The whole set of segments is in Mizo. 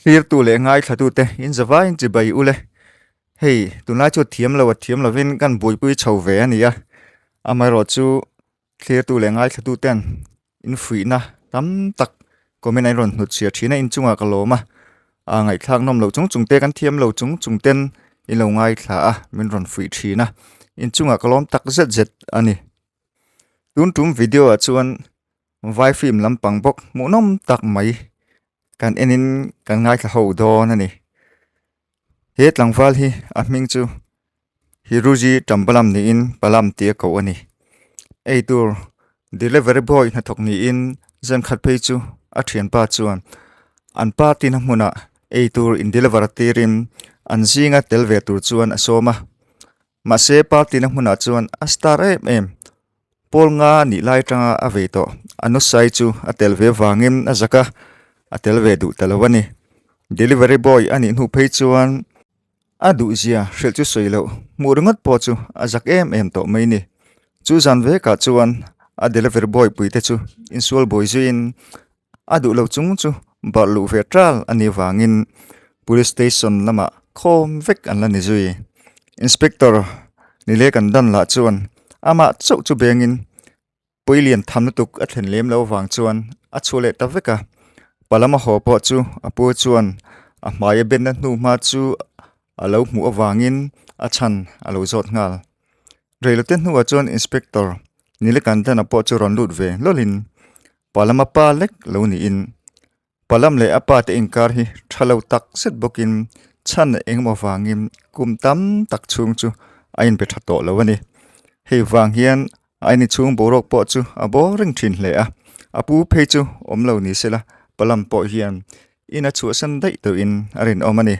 Hlirtu leh ngaithlatute in zavaiin chibai ule. Hei tunlai chu thiam lo a thiam lovin kan buaipui chho ve a ni a, amaherawhchu thlirtu leh ngaithlatuten in fuihna tam tak comment an rawn hnut chhiar thin a, inchungah ka lawm a, a ngaihthlak nawm loh chung chung te kan thiam lo chung chung ten in lo ngaithla a, min rawn fuih thin a, inchungah ka lawm tak zet zet a ni. Tun tum video ah chuan vai film lampang bawk hmuhnawm tak mai kan enin kan ngaithla ho dawn a ni. He tlangval hi a hming chu Hiruji Tambalam niin Palam tia koh a ni. Eitur delivery boy hnathawk niin zan khat phei chu a thianpa chuan an party na hmunah eitur in deliver tirin an zinga tel ve tur chuan a sawm a. Mahse party na hmunah chuan a star em em. Pawl nga nih lai atanga a vei tawh. A nusai chu a tel ve vangin a zak a, a tel ve duh ta lo a ni. Delivery boy a nih hnu phei chuan a duhzia hrilh chu sawi loh hmuh ringawt pawh chu a zak em em tawh mai ni. Chu zan vekah chuan a delivery boy puite chu insual buai zuiin A duh lo chung chu barh luh ve ṭal a nih vangin Police Station lamah khawm vek an la ni zui. Inspector Nile kan dan lah chuan amah chauh chu bengin pawi lian tham lutuk a thlen lem lo vang chuan a chhuah leh ta vek a. Palama haw pawh chu a pu chuan a hmai a benna hnu hma chu a lo hmuh avangin a chhan a lo zawt nghal. Reilote hnuah chuan Inspector Nilekantana pawh chu rawn lut ve hlawlhin Palama pa lek lo niin Palam leh a pa te inkar hi tha lo tak zet bawkin chhan engemaw vangin kum tam tak chhung chu a inbe tha tawh lo a ni. Hei vang hian a ini chhung boruak pawh chu a boring thin hle a, a pu phei chu awm lo ni sela Palam pawh hian in a chhuahsan daih tawhin a rinawm a ni.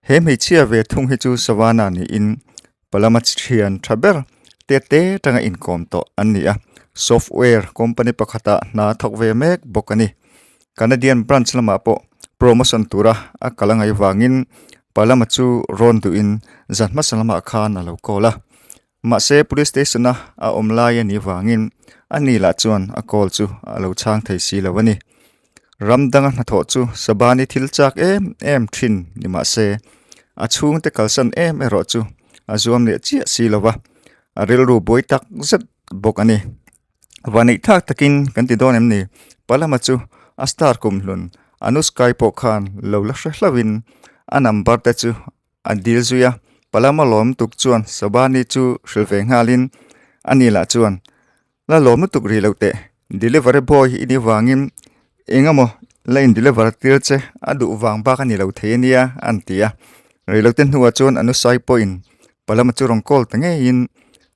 He hmeichhia ve thung hi chu Savannah niin Palama thian tha ber te te tanga inkawm tawh an ni a, software company pakhatah hna thawk ve mek bawk a ni. Canadian branch lamah pawh promotion tura a kal a ngaih vangin Palama chu rawn duhin zan hmasa lamah khan a lo call a. Mahse police station a a awm lai a nih vangin a ni lah chuan a call chu a lo chhang thei si lo a ni. Ram danga hnathawh chu Sabani thil chak em em thin ni mahse a chhungte kalsan em erawh chu a zuam leh chiah si lo va, a rilru buai tak zet bawk a ni. Vaneih thlak takin kan ti dawn em ni? Palama chu a star kumhlun Anushkai pawh khan lo la hre hlauhin a number te chu A dil zui a, Palama lawm tuk chuan Sabani chu hrilh ve nghalin a ni lah chuan, La lawm lutuk rih loh teh, delivery boy i nih vangin eng emaw la in deliver tir che a duh vang bak a ni lo thei a nia an ti a. Reilote hnuah chuan a nusai pawhin Palama chu rawn call ta ngeiin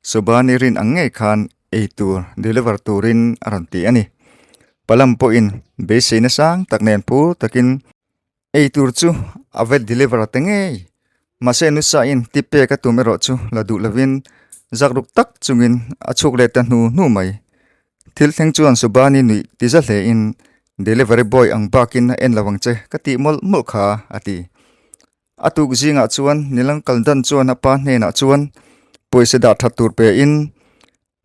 Sobani rin ang ngei khan ei tur deliver turin a rawn ti a ni. Palam pawhin beiseina sang tak nen phur takin Ei tur chu a vet deliver te ngei. Mahse nusa in tip pek a tum erawh chu la duh lovin zak ruk tak chungin a chhuk leh ta hnu hnu mai. Thil thleng chuan Subani nuih ti za hle in delivery boy ang bakin a en lo ang che ka tih mawlh mawlh kha a ti. A tuk zingah chuan Nilang kaldan chuan a pa hnenah chuan pawisa dah that tur pe in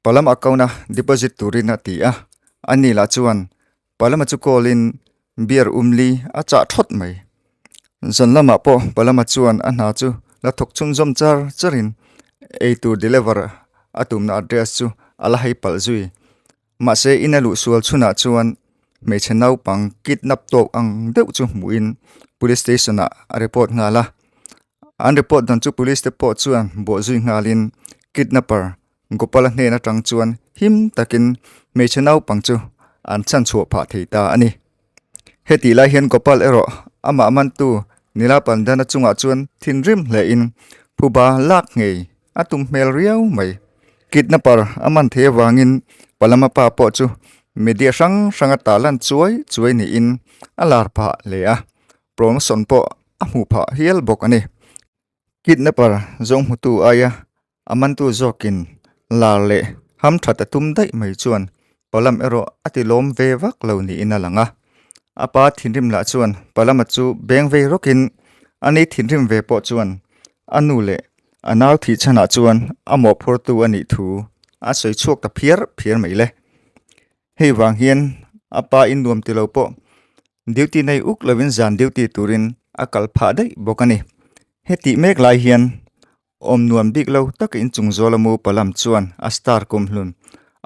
Palam account a deposit turin a ti a, ani lah chuan Palama chu call in beer umli a chah thawt mai. Zan lamah pawh Palama chuan a hna chu la thawk chhunzawm char charin eitur deliver a tumna address chu a la hei palh zui. Mahse in a luh sual chhunah chuan hmeichhe naupang kidnap tawk ang deuh chu hmuhin police station ah a report nghal a. An report dan chu police te pawh chuan bawh zui nghalin kidnapper Gopala hnen atang chuan him takin hmeichhe naupang chu an chhanchhuah phah thei ta a ni. Hetih lai hian Gopal erawh amah mantu Nila Pandana chungah chuan thinrim hlein phuba lak ngei a tum hmel riau mai. Kidnapper a man thei avangin Palama pa pawh chu media hrang hranga tah lan chuai chuai niin a lar phah hle a, promotion pawh a hmuh phah hial bawk a ni. Kidnapper zawng hmutu aia A mantu zawkin lar leh ham that a tum daih mai chuan Palam erawh a ti lawm ve vak lo niin a lang a. A pa thinrim lah chuan Palama chu beng vei rawkin a ni thinrim ve pawh chuan a nu leh a nau thih chhanah chuan a mawhphurtu a nih thu a sawi chhuak ta phiar phiar mai le. Hei vang hian a pa in nuam ti lo pawh. Duty nei uk lovin zan duty turin a kal phah daih bawk a ni. Hetih mek lai hian awm nuam bik lo taka inchung zawla mu palam chuan a star kumhlun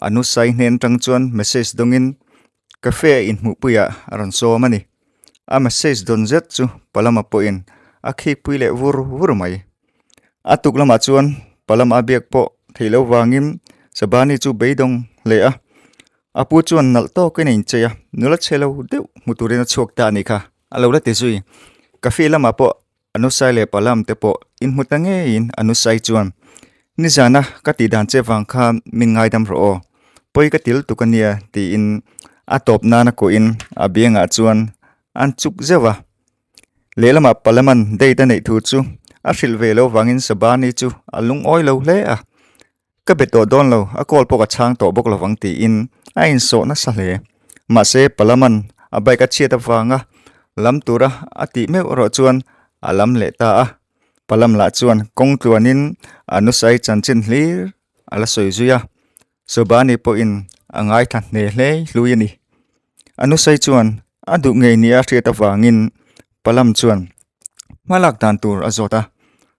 a nusai hnen tang chuan message dawngin cafe a inhmuhpuiah a rawn sawm a ni. A message dawn zet chu palama pawhin a khikpui leh vur vur mai. A tuk lamah chuan palama a biak pawh theih loh vangin Sabani chu beidawng hle a. A pu chuan nalh tawkin a inchei a, nula chhe lo deuh hmu turin a chhuak ta a nih kha, a lo la ti zui. Cafe lamah pawh Anusai leh Palam te pawh inhmu ta ngeiin Anusai chuan, Nizana ka tih dan che vang kha min ngaidam rawh aw, pawi ka til tuk a nia tiin a tawp nana kuahin a biangah chuan an chuk zeuh a. Lehlamah Palaman date a neih thu chu a hrilh ve lo vangin Sabani chu a lungawi lo hle a. Ka be tawh dawn lo, a call pawh ka chhang tawh bawk lovang tiin a insawh nasa hle. Mahse, Palaman a bike a chhiat avanga lam tura a tih meuh erawh chuan a lam leh ta a. Palam lah chuan kawng tluanin a nusai chanchin hlir a la sawi zui a, Sobani pawhin a ngaithla hne hle hlui a ni. A nusai chuan a duh ngei nia hriat avangin Palam chuan hmalak dan tur a zawt a.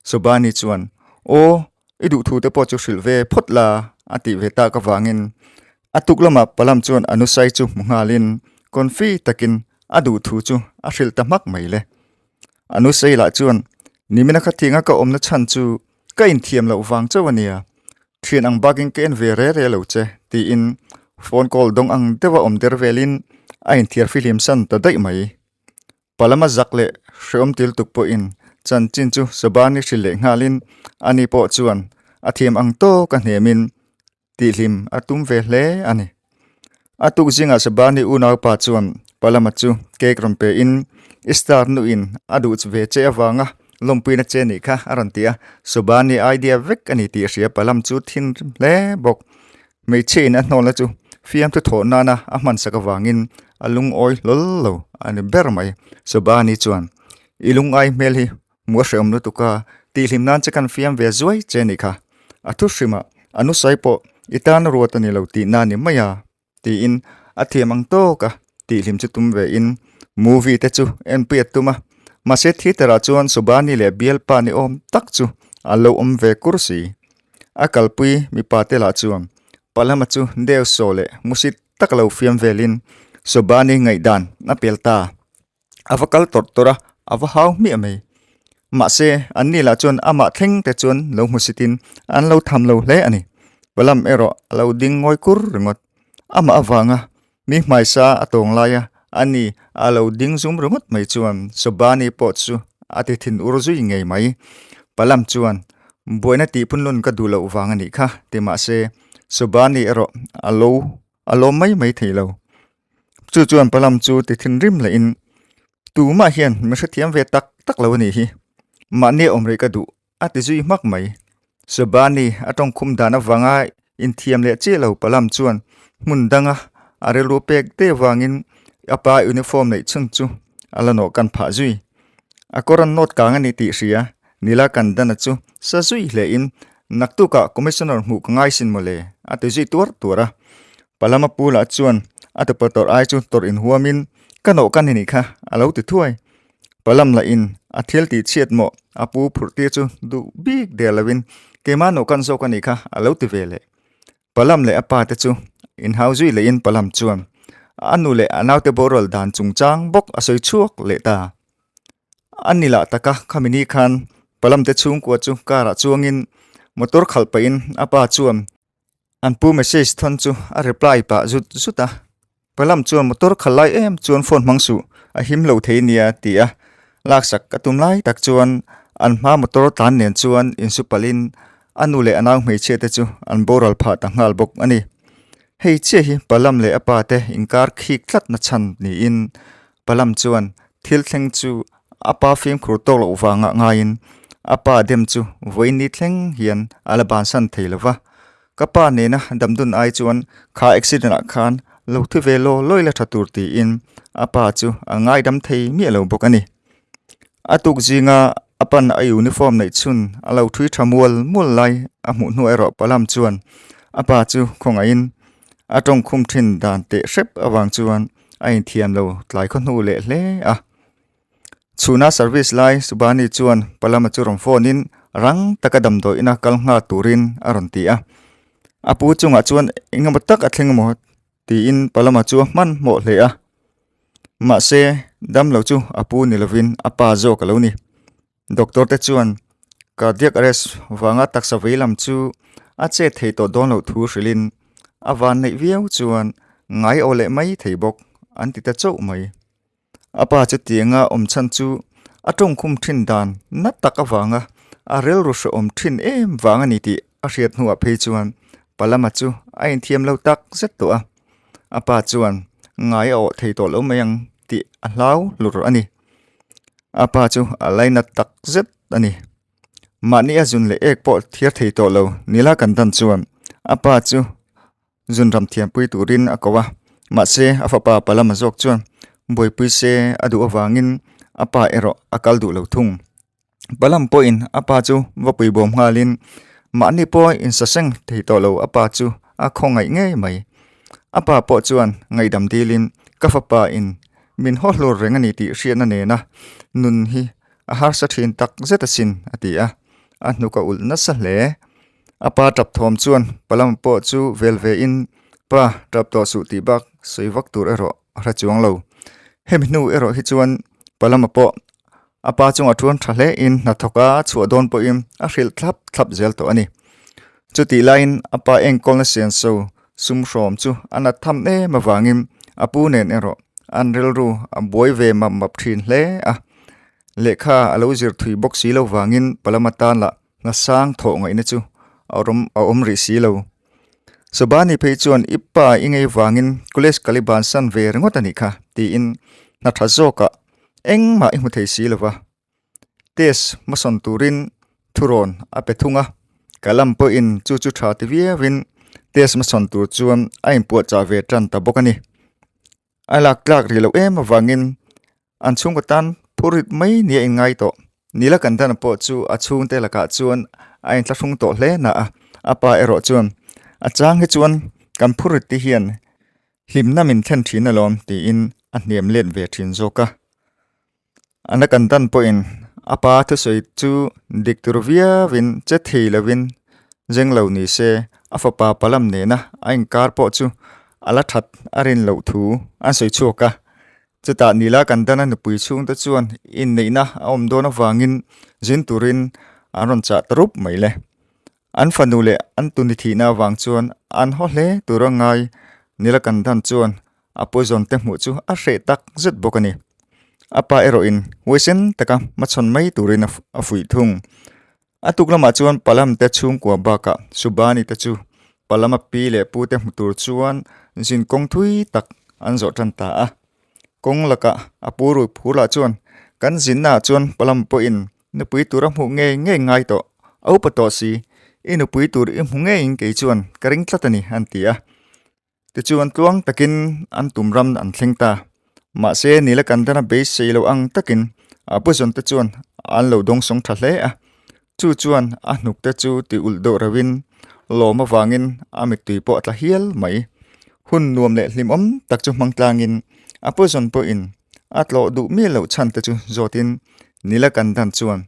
Sobani chuan, Aw, I duh thu te pawh chu hrilh ve phawt la a tih ve tak avangin a tuk lamah Palam chuan a nusai chu hmu nghalin confi takin a duh thu chu a hrilh ta hmak mai le. A nusai lah chuan nimina kha thinga ka awmna chhan chu ka inthiam loh vang chauh a nia, thian ang bakin ka en ve re re lo che tiin phone call dawng ang deuha awm der velin a inthiar fihlim san ta daih mai. Palama zak leh hreawm til tuk pawhin chanchin chu Sobani hrilh leh nghalin ani pawh chuan a thiam ang tawk a hnemin tihhlim a tum ve hle a ni. A tuk zingah Sobani unaupa chuan Palama chu cake rawn pein i star nuin a duh ve che avanga lawmpuina che nih kha a rawn ti a, Sobani idea vek a ni tih a hria Palam chu thinrim hle bawk. Hmeichhia in a hnawlna chu fiamthu thawh nana a hmansak avangin a lungawi hlawl lo a ni ber mai. Sobani chuan, I lungai hmel hi hmuh a hrehawm lutuk a, tihhlim nan che kan fiam ve zuai che nih kha. A thu hrimah a nusai pawh i tan ruat a ni lo tih na ni mai a, tiin a thiam ang tawk a tihhlim chu tum ve in movie te chu enpui a tum a. Mahse theatre ah chuan Sobani leh bialpa ni awm tak chu a lo awm ve kur si. A kalpui mipa te lah chuan Palama chu deu saw leh musit tak lo fiam velin Sobani ngaihdan a pel ta. A va kal tawrh tawrh a, a va hau hmiah mai. Mahse, anni lah chuan amah thleng te chuan lo hmusitin an lo tham lo hle a ni. Palam erawh a lo ding ngawi kur ringawt. Amah avanga mi hmaisa a tawng laia ani a lo ding zum ringawt mai chuan Sobani pawh chu a ti thin ur zui ngei mai. Palam chuan buaina tih punlun ka duh loh vang a nih kha ti mahse Sobani erawh a lo a lawm mai mai thei lo. Chu chuan Palam chu ti thinrim lehin tumah hian mi hrethiam ve tak tak lo a nih hi. Mahni awm rih ka duh A ti zui hmak mai. Sobani a tawngkhum dan avanga inthiam leh chiah lo Palam chuan hmun danga a rilru pek te avangin a pa uniform neih chhun chu a la nawh kan phah zui. A kawr an nawt kang a ni tih hria Nila Kandana chu sa zui hlein naktukah Commissioner hmuh ka ngai sin mawle a ti zui tuar tuar a. Palama pu lah chuan a tupa tawrh ai chu tawrh inhuamin ka nawh kan ni kha a lo ti thuai. Palam lah in a thil tih chhiat maw a pu phurh tir chu duh bik der lo in keimah nawh kan zawk a nih kha a lo ti ve leh. Palam leh a pa te chu inhau zui leh in Palam chuan a nu leh a naute boral dan chungchang bawk a sawi chhuak leh ta. A ni lah taka khami ni khan Palam te chhungkua chu car ah chuang in motor khalh pah in a pa chuan An pu message thawn chu a reply pah zut zut a, Palam chuan motor khalh lai em chuan phone hmang suh, a him lo thei nia ti a laksak a tum lai tak chuan an hma motor tlan nen chuan insu palhin a nu leh a nau hmeichhia te chu an boral phah ta nghal bawk a ni. Hei chiah hi Palam leh a pa te inkar khik tlat na chhan niin Palam chuan thil thleng chu a pa fimkhur tawk loh vangah ngaiin a pa dem chu vawiin ni thleng hian a la bansan thei lo va. Ka pa nena damdun ai chuan kha accident ah khan lo thi ve law lawi la tha tur tiin a pa chu a ngaidam thei miah lo bawk a ni. A tuk zinga a pan a uniform neih chhun a lo thui tha mual mual lai a hmuh hnu erawh Palam chuan a pa chu khawngaihin a tawngkhum thin dan teh hrep avang chuan. a inthiam lo tlai khaw hnu leh hle a. Chhuna service lai Subani chuan Palama chu rawn phone in rang taka damdawi ina kal nghal turin a rawn ti a. A pu chungah chuan engemaw tak a thleng emaw tiin Palama chu a hmanhmawh hle a. Mahse damlo chu a pu ni lovin a pa zawk a lo ni. Doctor te chuan cardiac arrest vanga taksa vei lam chu a chet thei tawh dawn loh thu hrilhin a van neih viau chuan ngai aw leh mai thei bawk an ti ta chauh mai. A pa chutianga awm chhan chu a tawngkhum thin dan na tak avanga a rilru hrehawm thin em vang a ni tih a hriat hnuah phei chuan Palama chu a inthiam lo tak zet tawh a. A pa chuan ngai a awh thei tawh lo mai ang tih a hlau hlur a ni. A pa chu a lainat tak zet a ni. Mahni a zun leh ek pawh thiar thei tawh lo nila kan dan chuan a pa chu zun ram thiampui turin a ko a. Mahse a fapa Palama zawk chuan buaipui se a duh avangin a pa erawh a kal duh lo thung. Palam pawhin a pa chu va pui bawm nghalin mahni pawh insaseng thei tawh lo a pa chu a khawngaih ngei mai. A pa pawh chuan ngaihdam dilin ka fapa in min haw hlur reng a ni tih hriatna nena nun hi a harsa thin tak zet asin a ti a, a hnuk a ulh nasa hle. A pa tap thawm chuan Palam pawh chu vel ve in pa tap tawh suh tih bak sawi vak tur erawh a hre chuang lo. Hemi hnu erawh hi chuan Palama pawh A pa chungah chuan tha hle in hnathawk a chhuah dawn pawhin a hrilh thlap thlap zel tawh a ni. Chutih laiin a pa enkawlna senso sum hrawm chu a nat tham em avangin a pu nen erawh an rilru a buai ve map map thin hle a. Lehkha a lo zir thui bawk si lo vangin Palama tan lah hna sang thawh ngaihna chu a awm a awm rih si lo. Sobani phei chuan i pa i ngei vangin college kal i bansan ve ringawt a nih kha tiin hna tha zawkah Engmah i hmu thei si lova, test hmasawn turin thurawn a pe thung a, ka lam pawhin chu chu tha ti viauin test hmasawn tur chuan a inpuahchah ve tan ta bawk a ni. A lak tlak rih loh em avangin an chhungkaw tan phurrit mai nia inngai tawh. Nila Kandana pawh chu a chhungte lakah chuan a inthlahrung tawh hle na a, a pa erawh chuan a chang hi chuan kan phurrit te hian Hlimna min thlen thin alawm tiin a hniam let ve thin zawk a. Ana kan dan pawhin a pa thusawi chu dik tur viauin che thei lovin zeng lo ni se a fapa palam nena a inkar pawh chu a la that a rin loh thu an sawi chhuak a. Chutah Nila kan dana nupui chhungte chuan inneihna a awm dawn avangin zin turin an rawn chah ta rup mai le. An fanu leh an tuni thihna avang chuan an haw hle tur a ngai Nilakandan chuan a poison te hmuh chu a hreh tak zet bawk a ni. A pa erawhin huaisen taka hmachhawn mai turin a fuih thung. A tuk lamah chuan Palam te chhungkua bakah Subani te chu Palama pi leh pu te hmu tur chuan zin kawng thui tak an zawh tan ta a. Kawng lakah a pu rui phur lah chuan kan zinnaah chuan Palam pawhin Nupui tur a hmuh ngei ngei ngai tawh, a upa tawh si, i nupui tur i hmu ngeiin kei chuan ka ring tlat a ni, an ti a. Tichuan tluang takin an tum ram an thleng ta. Mahse Nilakandana beisei lo ang takin a puzawn te chuan an lo dawngsawng tha hle a. Chu chuan a hnuk te chu ti ulh deuh reuhin lawm avangin a mittui pawh a tla hial mai. Hun nuam leh hlimawm tak chu hmang tlangin a puzawn pawhin A tlawh duh miah loh chhan te chu zawtin Nilakandan chuan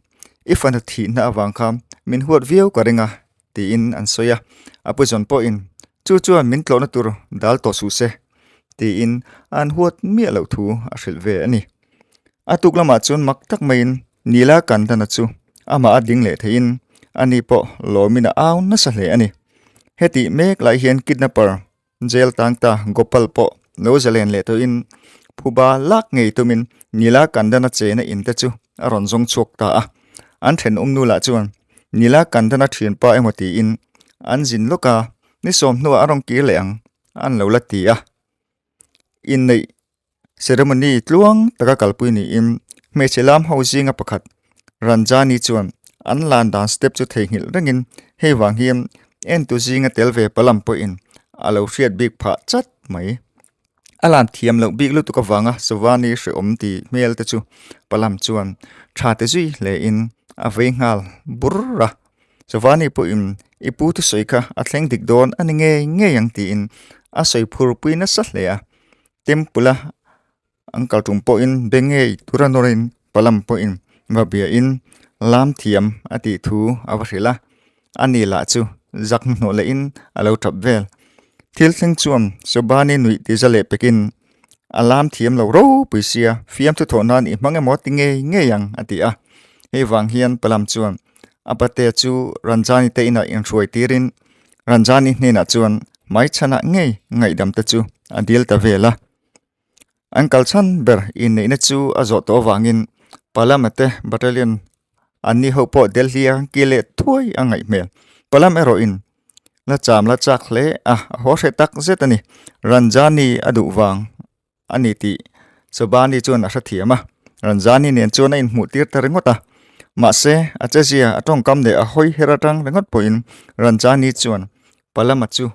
I fanu thihna avang kha min huat viau ka ring a tiin an sawi a, a pu zawn pawhin chu chuan min tlawhna tur dal tawh suh se tiin an huat miah loh thu a hrilh ve a ni. A tuk lamah chuan mak tak maiin Nilakandana chu amah a ding leh theiin ani pawh lawmin a au nasa hle a ni. Hetih mek lai hian kidnapper Jail tang ta Gopal pawh lo zalen leh tawhin phuba lak ngei tumin Nila Kandana chena in te chu a rawn zawng chhuak ta a. An thenawm nu lah chuan Nila Kandana thianpa emaw tiin an zin lawk a, ni sawm hnuah a rawn kir leh ang an lo la ti a. Inneih Ceremony tluang taka kalpui niin hmeichhe lam ho zinga pakhat Ranjani chuan an lan dan step chu theihnghilh rengin hei vang hian entu zinga tel ve palam pawhin a lo hriat bik phah chat mai. A lan thiam loh bik lutuk avanga Sovani hrehawm ti hmel te chu palam chuan tha te zui hlein a vei nghal bur a. Sovani pawhin i pu thusawi kha a thleng dik dawn a ni ngei ngei ang tiin a sawi phurpui nasa hle a. Temple-a. An kal tum pawhin be ngei tura nawrin Palam pawhin va biain lam thiam a tih thu a va hrilh a, ani lah chu zak hnuhnawh lehin a lo tap vel. Thil thleng chuan Sobani nuih ti za leh pekin a lam thiam lo ropui sia, fiamthu thawh nan i hmang emaw ti ngei ngei ang a ti a. Hei vang hian Palam chuan a pate chu Ranjani te inah inhruai tirin Ranjani hnenah chuan hmaichhanah ngei ngaihdam te chu a dil ta vel a. An kal chhan ber inneihna chu a zawh tawh avangin Palama te battalion an ni ho pawh Delhi a ki leh thuai a ngaih hmel. Palam erawhin la cham la chak hle a, a haw hreh tak zet a ni. Ranjani a duh vang a ni tih Sobani chuan a hrethiam a, Ranjani nen chuan a inhmuh tir ta ringawt a. Mahse, a chezia a tawngkam leh a hawi her atang ringawt pawhin Ranjani chuan Palama chu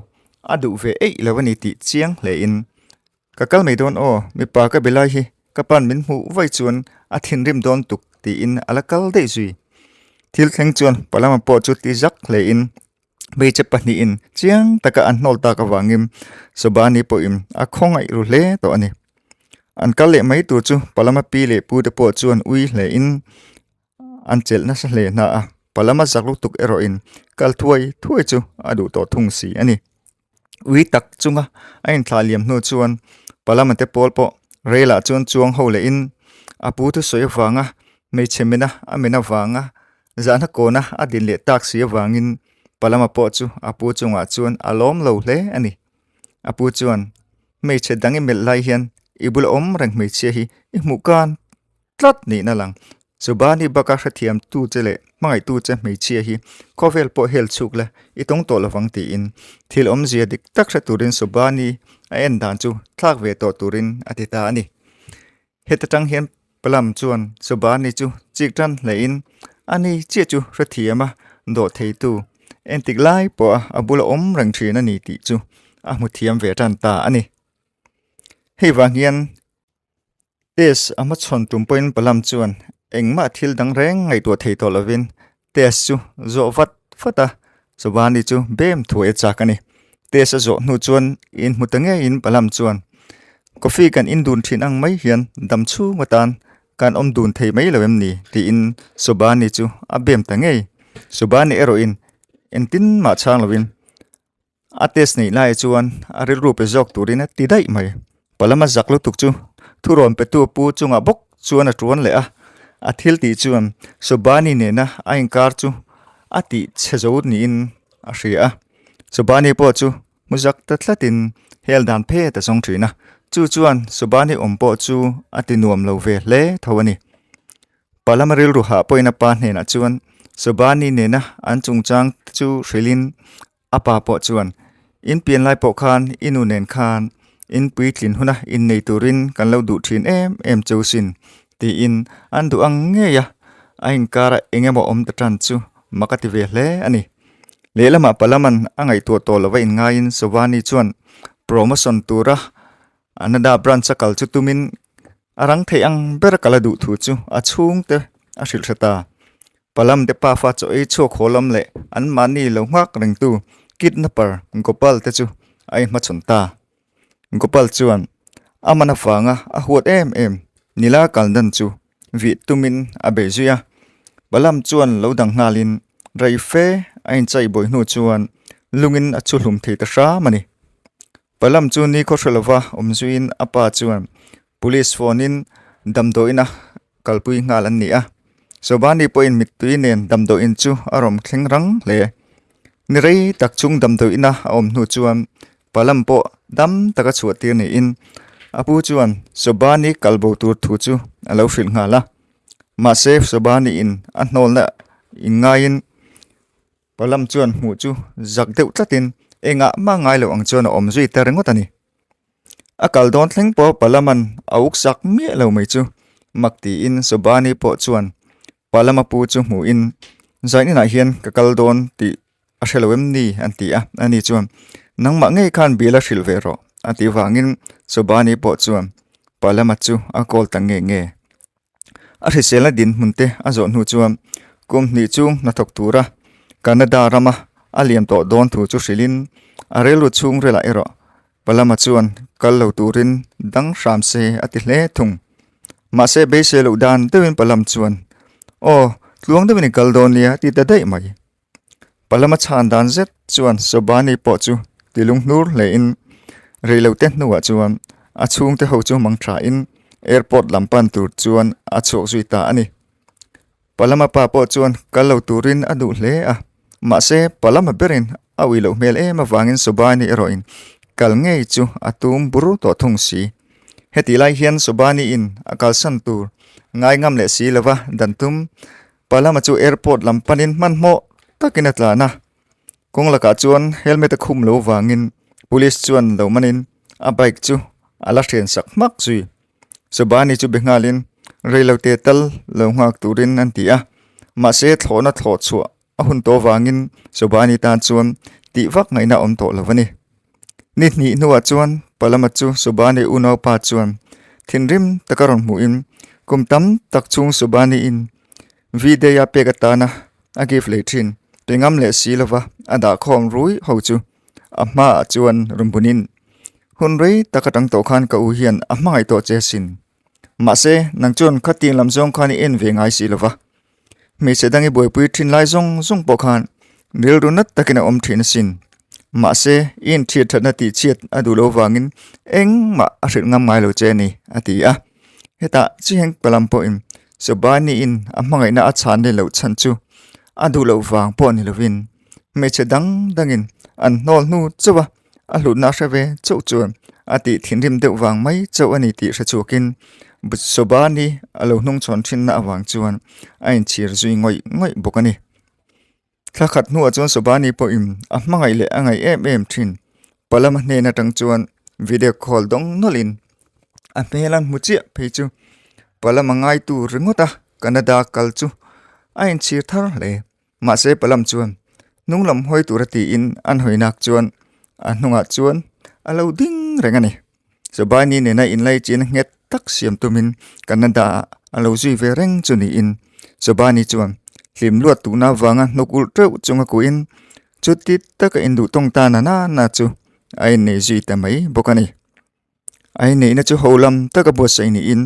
a duh ve eih lo a ni tih chiang hlein Ka kal mai dawn aw, mipa ka be lai hi ka pan min hmuh vaih chuan a thinrim dawn tuk tiin a la kal daih zui. Thil thleng chuan Palama pawh chu ti zak hlein hmeichhe pahnihin chiang taka an hnawl tak avangin Sobani pawhin a khawngaih ru hle tawh a ni. An kal leh mai tur chu Palama pi leh pu te pawh chuan ui hlein an chelh nasa hle hna a, Palama zak lutuk erawhin kal thuai thuai chu a duh tawh thung si a ni. Ui tak chunga a inthlah liam hnu chuan Palama te pawl pawh Rel-ah chuan chuang ho lehin a pu thusawi avanga hmeichhe mena a men avanga zahna kawna a din leh tak si avangin Palama pawh chu a pu chungah chuan a lawm lo hle a ni. A pu chuan, Hmeichhe dang i melh lai hian i bula awm reng hmeichhia hi i hmuh kan tlat niin a lang. Chubani baka hrethiam tu che leh hmangaihtu che hmeichhia hi khawvel pawh hel chhuk la i tawng tawh lovang tiin thil awmzia dik tak hre turin Subani a en dan chu thlak ve tawh turin a ti ta a ni. Heta tang hian Palam chuan Subani chu chik tan hlein ani chiah chu hrethiam a dawh theitu entik lai pawha a bula awm reng thin a ni tih chu a hmu thiam ve tan ta a ni. Hei vang hian Test a hmachhawn tum pawhin Palam chuan engmah thil dang reng ngaihtuah thei tawh lovin test chu zawh vat vat a, Chawbani chu bem thuai a chak a ni. Test a zawh hnu chuan inhmu ta ngeiin Palam chuan Coffee kan in dun thin ang mai hian dam chhung atan kan awm dun thei mai lo em ni? tiin Chawbani chu a bem ta ngei. Chawbani erawhin engtin mah chhang lovin A test neih lai chuan a rilru pe zawk turin a ti daih mai. Palama zak lutuk chu thurawn petu pu chungah bawk chuan a tuan leh a, a thil tih chuan Sobani nena a inkar chu a tih chhe zo niin a hria a. Sobani pawh chu hmu zak ta tlatin hel dan phet a zawng thin a, chu chuan Sobani awm pawh chu a ti nuam lo ve hle tho a ni. Palama rilru hah pawhin a pa hnenah chuan Sobani nena an chungchang te chu hrilhin A pa pawh chuan, In pian lai pawh khan i nu nen khan in puitlin huna innei turin kan lo duh thin em em cheu sin, tiin an duh ang ngei a, a inkara eng emaw awm ta tan chu mak a ti ve hle a ni. Lehlamah Palaman a ngaihtuah tawh lova inngaiin Sovani chuan promotion tura Anada branch a kal chu tumin a rang theih ang ber a kal a duh thu chu a chhungte a hrilh hre ta. Palam te pafa chaw ei chhuak haw lam leh anmahni lo nghak rengtu kidnapper Gopal te chu a inhmachhawn ta. Gopal chuan a man avanga a huat em em Nila kaldan chu vih tumin a bei zui a. Palam chuan lo dang nghalin rei fe a inchai bawi hnu chuan lungin a chu hlum thei ta hram a ni. Palam chu ni khaw hre lova awm zuiin a pa chuan Police phone in damdawiin a kalpui nghal an ni a. Sobani pawhin mittui nen damdawiin chu a rawn thleng rang hle. Ni rei tak chung damdawiina a awm hnu chuan Palam pawh dam taka chhuah tir niin a pu chuan Sobani kalbo tur thu chu a lo hrilh nghal a. Mahse Sobani in a hnawlna inngaiin Palam chuan hmuh chu zak deuh tlatin engah mah ngai lo ang chuan a awm zui ta ringawt a ni. A kal dawn thleng pawh Palaman a uk sak miah lo mai chu mak tiin Sobani pawh chuan Palama pu chu hmuhin Zainina hian ka kal dawn tih a hre lo em ni an ti a, ani chuan nangmah ngei khan bial a hrilh ve rawh a tih vangin Sobani pawh chuan Palama chu a call ta nge nge. A hriselna dinhmun te a zawh hnu chuan kum hnih chung hnathawk tura Canada rama a liam tawh dawn thu chu hrilhin a rilru chhungrilah erawh. Palama chuan kal lo turin dang hram se a ti hle thung. Mahse beisei loh dan deuhin Palam chuan, Aw, tluang deuhin i kal dawn nia ti ta daih mai. Palama chhan dan zet chuan Sobani pawh chu ti lunghnur hlein reilote hnuah chuan a chhungte ho chu mang thain airport lam pan tur chuan a chhuak zui ta a ni. Palama pa pawh chuan kal lo turin a duh hle a, mahse Palama berin a ui loh hmel em avangin Sobani erawhin kal ngei chu a tum bur tawh thung si. Hetih lai hian Sobani in a kalsan tur ngai ngam leh si lova dan tum Palama chu airport lam panin hmanhmawh takin a tlan a, kawng lakah chuan helmet a khum lo vangin police chuan lo manin a bike chu a la hrian sak hmak zui. Sobani chu be nghalin reilote tal lo nghak turin an ti a, mahse thlawhna thlawh chhuah a hun tawh vangin Sobani tan chuan tih vak ngaihna awm tawh lo a ni. Ni hnih hnuah chuan Palama chu Subani unaupa chuan thinrim taka rawn hmuhin kum tam tak chhung Subani-in V-Day-a pek atana a gift lei thin pe ngam leh si lova a dahkhawm rui ho chu a hmaah chuan rawn bunin, Hun rei tak atang tawh khan ka u hian a hmangaih tawh che asin. Mahse, nang chuan khatiang lam zawng khan i en ve ngai si lova. Hmeichhe dang i buaipui thin lai zawng zawng pawh khan rilru nat takin a awm thin asin. Mahse, i inthiat thatna tih chhiat a duh lo vangin engmah a hrilh ngam ngai lo che a ni, a ti a. Hetah Chiheng Palam pawhin Sobani-in a hmangaihna a chhan leh loh chhan chu a duh loh vang pawh ni lovin hmeichhe dang dangin an hnawl hnu chauh a, A hlutna a hre ve chauh chuan a tih thinrim deuh vang mai chauh a ni tih hre chhuakin Sobani a lo hnungchhawn thinna avang chuan a inchhir zui ngawih ngawih bawk a ni. Thla khat hnuah chuan Sobani pawhin a hmangaih leh a ngaih em em thin. Palama hnen atang chuan video call dawng nawlhin a hmel an hmu chiah phei chu Palama ngaitu ringawt a Canada kal chu a inchhir thar hle. Mahse Palam chuan hnung lam hawi tura tiin an hawi nak chuan a hnungah chuan a lo ding reng a ni. Sobani nena inlaichina nghet tak siam tumin Canada ah a lo zui ve reng chu niin Sobani chuan hlim luat tuhna avanga hnuk ulh teuh chunga kuhin chuti taka induh tawng ta na na na chu a innei zui ta mai bawk a ni. A inneihna chu ho lam taka buatsaih niin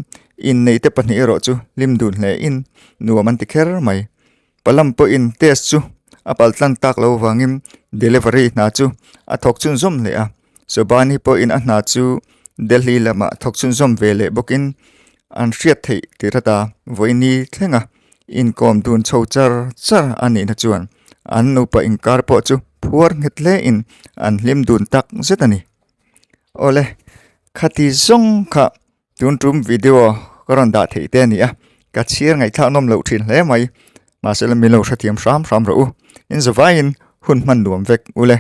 inneihte pahnih erawh chu hlim dun hle in nuam an ti kher mai. Palam pawhin test chu a pal tlan tak lo vangin delivery hna chu a thawk chhunzawm hle a, Sobani pawhin a hna chu Delhi lamah thawk chhunzawm ve leh bawkin an hriat theih tir ata vawiini thlenga inkawm dun chho char char a nihna chuan an nupa inkar pawh chu phuar nghet hle in an hlim dun tak zet a ni. Awle, khati zawng kha tun tum video ka rawn dah theih te a ni a, ka chhiar ngaihthlak nawm loh thin hle mai, mahse la min lo hrethiam hram hram rawh u, in zavaiin hun hman nuam vek ule.